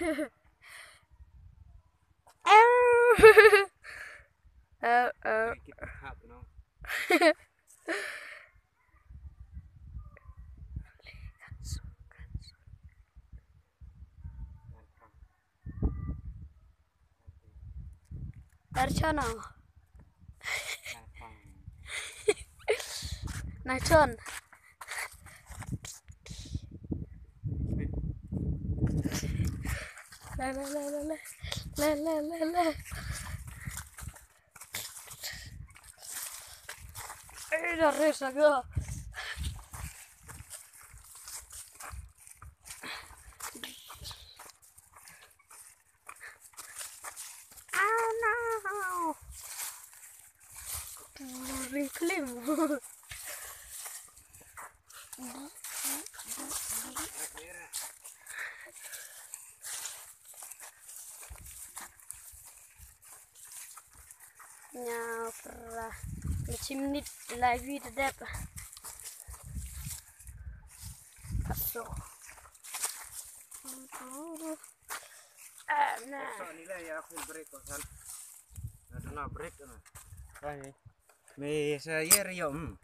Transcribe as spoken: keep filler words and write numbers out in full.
Ow. Ow, ow. Archana. Nachon. La la la la la. La la la la. Eh, la resa go. Oh no. Ring klim. Nya pra. Chim nit lai vi de dep. Aso. Ah, na. Ni la ya khul break ko san. Na na break na. Ai. Me sa yer yo. Hmm.